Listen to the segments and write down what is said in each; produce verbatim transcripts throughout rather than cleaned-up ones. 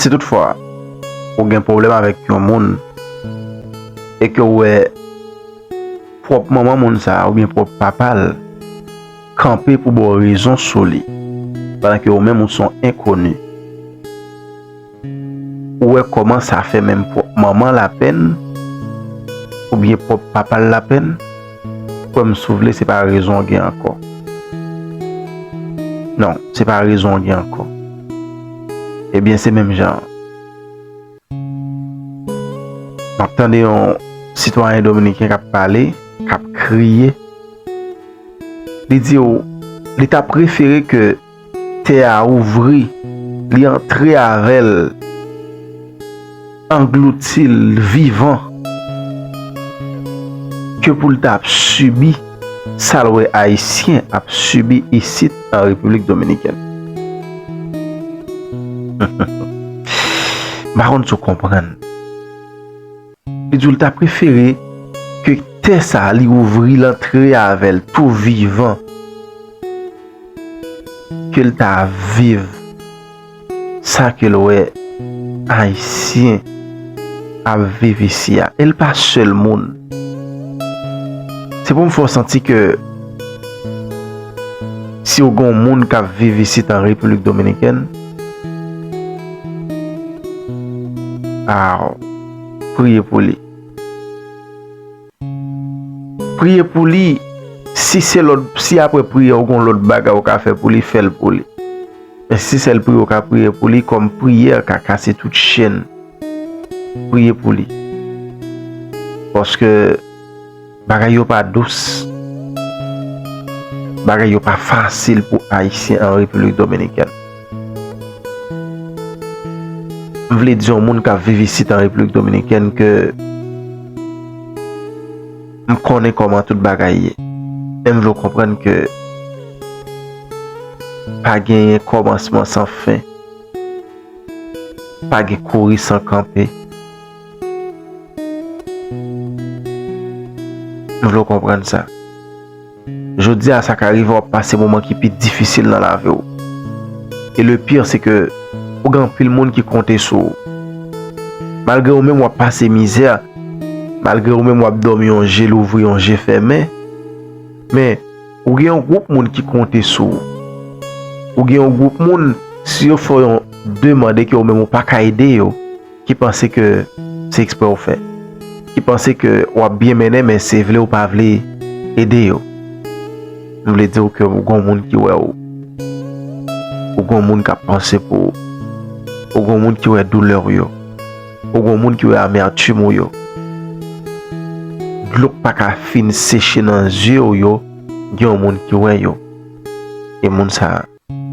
Si toutfwa ou gen pwoblèm avèk yon moun e ke w wè pwòp manman moun sa a oubyen pwòp papa l kanpe pou ba w rezon sou li, pandan ke ou menm ou se yon enkoni, ou wè kòman sa fè menm pwòp manman lapèn oubyen pwòp papa l lapèn, kwè m si w vle, se pa rezon w gen ankò. Non, se pa rezon w gen ankò. Ebyen, se menm jan an. M ap tande yon sitwayen dominiken k ap pale, k ap kriye. Li di w, li ta prefere ke tè a ouvri, li antre avè l, anglouti l vivan, ke pou l ta ap sibi sa l wè Ayisyen ap sibi isit an Repiblik Dominikèn. M pa konn si w konprann. Li di w l ta prefere ke tè sa a, li ouvri l antre avè l tou vivan, ke l ta viv sa ke l wè Ayisyen ap viv isi a. E l pa sèl moun. Se pou m fè w santi ke si w gen yon moun k ap viv isit an Repiblik Dominikèn, a, priye pou li. Priye pou li. Si se lòt, si apre priyè w gen lòt bagay ou ka fè pou li, fè l pou li. Men si sèl priyè w ka priye pou li, kòm priyè ka kase tout chèn, priye pou li. Paske bagay yo pa dous. Bagay yo pa fasil pou Ayisyen an Repiblik Dominikèn. M vle di yon moun k ap viv isit an Repiblik Dominikèn ke m konnen kòman tout bagay ye. E m vle w konprann ke pa genyen kòmansman san fen. Pa gen kouri san kanpe. M vle w konprann sa. Jodi a, sa ka rive w ap pase moman ki pi difisil nan lavi w. E le pire, se ke ou gen anpil moun ki konte sou ou. Malgre ou menm w ap pase mizè, malgre ou menm w ap dòmi yon je louvri, yon je fèmen, men ou gen yon gwoup moun ki konte sou ou. Ou gen yon gwoup moun, si yo fè w yon demann e ke ou menm ou pa ka ede yo, ki panse ke se eksprè ou fè, ki panse ke w ap byen mennen, men se vle ou pa vle ede yo. M vle di w ke ou gon moun ki wè ou. Ou gon moun k ap panse pou ou. Ou gon moun ki wè doulè w yo. Ou gon moun ki wè amètim ou yo. Dlo k pa ka fin seche nan zye w yo, gen yon moun ki wè yo. E moun sa a,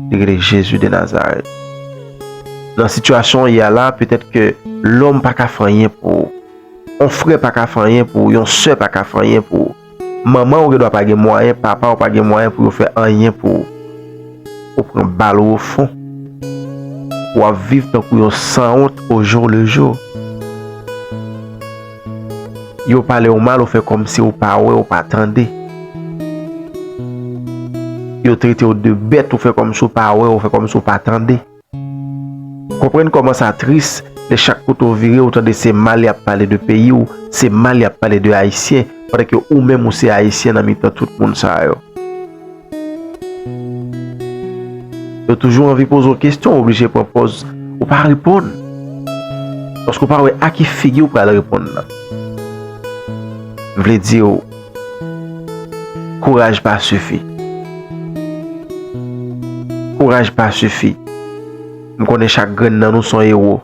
li rele Jezi de Nazarèt. Nan sitiyasyon w ye a la, petèt ke lòm pa ka fè anyen pou ou. Yon frè pa ka fè anyen pou ou, yon sè pa ka fè anyen pou ou. Manman w gendwa pa gen mwayen, papa w pa gen mwayen pou yo fè anyen pou ou. Ou pran bal ou o fon. W ap viv tankou yon sanwont au jour le jour. Yo pale w mal, ou fè kòmsi ou pa wè, ou pa tande. Yo trete w de bèt, ou fè kòmsi ou pa wè, ou fè kòmsi ou pa tande. Konprann kòman sa tris, lè chak kote w vire, ou tande se mal y ap pale de peyi w, se mal y ap pale de Ayisyen, pandan ke ou menm ou se Ayisyen nan mitan tout moun sa yo. Yo toujou anvi poze w kesyon, w oblije pran pòz ou pa reponn. Paske w pa wè a ki figi w pral reponn nan. M vle di w, kouraj pa sifi. Kouraj pa sifi. M konnen chak grenn nan nou se yon ewo.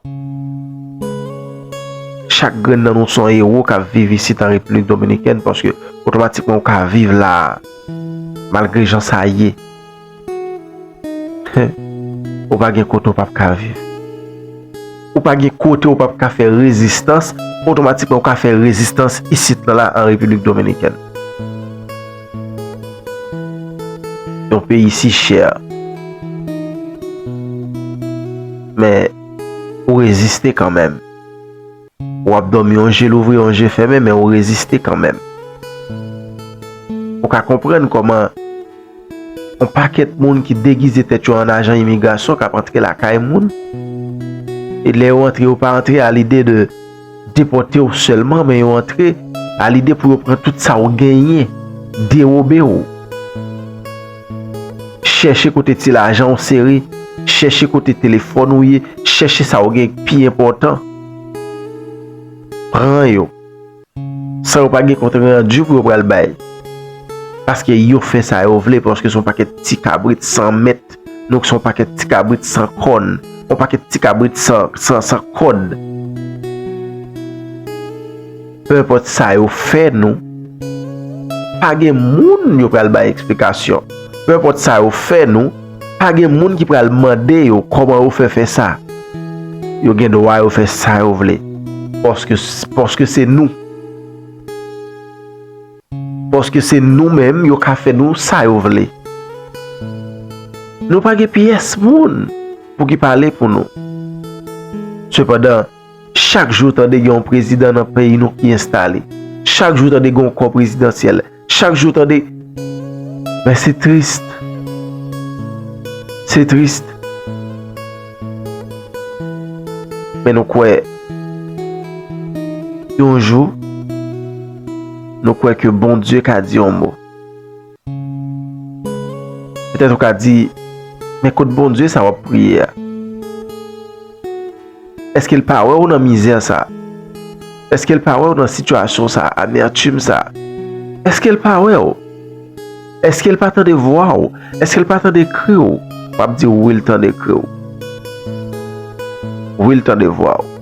Chak grenn nan nou se yon ewo k ap viv isit an Repiblik Dominikèn, paske otomatikman ou ka viv la a, malgre jan sa ye. Ou pa gen kote ou p ap ka viv. Ou pa gen kote ou p ap ka fè rezistans, otomatikman ou ka fè rezistans isit lan la an Repiblik Dominikèn. Yon peyi si chè. Men, ou reziste kanmenm. W ap dòmi yon je louvri, yon je fèmen, men ou reziste kanmenm. Ou ka konprann kòman yon pakèt moun ki degize tèt yo an ajan imigrasyon k ap antre lakay moun, E lè yo antre, yo pa antre a lide de depòte w sèlman, men yo antre a lide pou yo pran tout sa w genyen, dewobe w. Chèche kote ti lajan w sere, chèche kote telefòn ou ye, chèche sa w gen ki pi enpòtan. Pran yo. San yo pa gen kont randi pou yo pral bay. Paske yo fè sa yo vle, paske se yon pakèt ti kabrit san mèt, nou se yon pakèt ti kabrit san kòn, yon pakèt ti kabrit san, san, san kòd. Pe enpòt sa yo fè nou, pa gen moun yo pral bay eksplikasyon. Pe enpòt sa yo fè nou, pa gen moun ki pral mande yo kòman yo fè fè sa. Yo gen dwa yo fè sa yo vle. Paske, paske se nou. Paske se nou menm yo ka fè nou sa yo vle. Nou pa gen pyès moun pou ki pale pou nou. Sepandan, chak jou tande gen yon prezidan nan peyi nou ki enstale. Chak jou tande gen yon kò prezidansyèl. Chak jou tande. Men se tris. Se tris. Men nou kwè yon jou, nou kwè ke Bondye ka di yon mo. Petèt ou ka di, men kot Bondye sa w ap priye a? Èske l pa wè w nan mizè sa? Èske l pa wè w nan sitiyasyon sa, amètim sa? Èske l pa wè w? Èske l pa tande vwa w? Èske l pa tande kri w? W ap di wi, l tande kri w. Wi, l tande vwa w.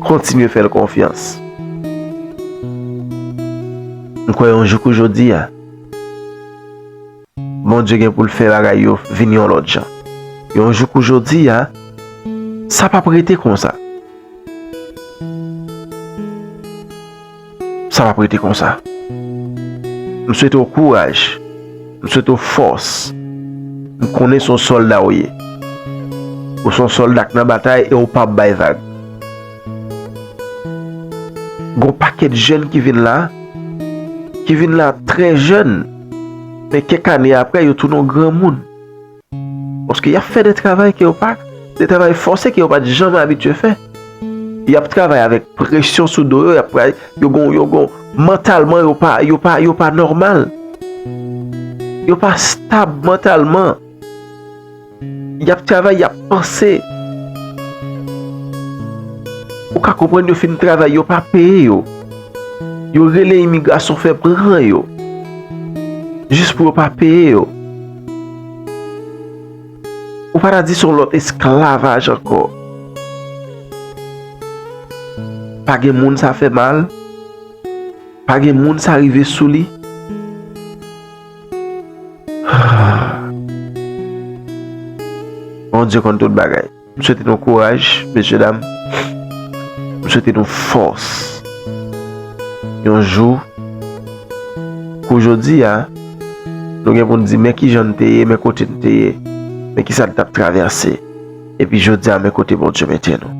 Kontinye fè l konfyans. M kwè yon jou kou jodi a, Bondye gen pou l fè bagay yo vin yon lòt jan. Yon jou kou jodi a, sa p ap rete konsa. Sa p ap rete konsa. M swete w kouraj. M swete w fòs. M konnen se yon sòlda w ye. Ou se yon sòlda k nan batay e w p ap bay vag. Gon pakèt jèn ki vin la, ki vin la trè jèn, men kèk ane apre, yo tounen yon granmoun. Paske y ap fè de travay ke yo pa, de travay fòse ke yo pa t janm abitye fè. Y ap travay avèk presyon sou do yo, y ap, yo gon, yo gon, mantalman, yo pa, yo pa, yo pa nòmal. Yo pa stab mantalman. Y ap travay, y ap panse. Ou ka konprann yo fin travay, yo pa peye yo. Yo rele imigrasyon fè pran yo. Jis pou yo pa peye yo. Ou pa ta di se yon lòt esklavaj ankò. Pa gen moun sa fè mal. Pa gen moun sa rive sou li. Bondye konn tout bagay. M swete nou kouraj, mesye dam. M swete nou fòs. Yon jou, kou jodi a, nou gen pou n di, men kijan n te ye, men kote n te ye, men kisa n t ap travèse. Epi jodi a, men kote Bondye mete nou.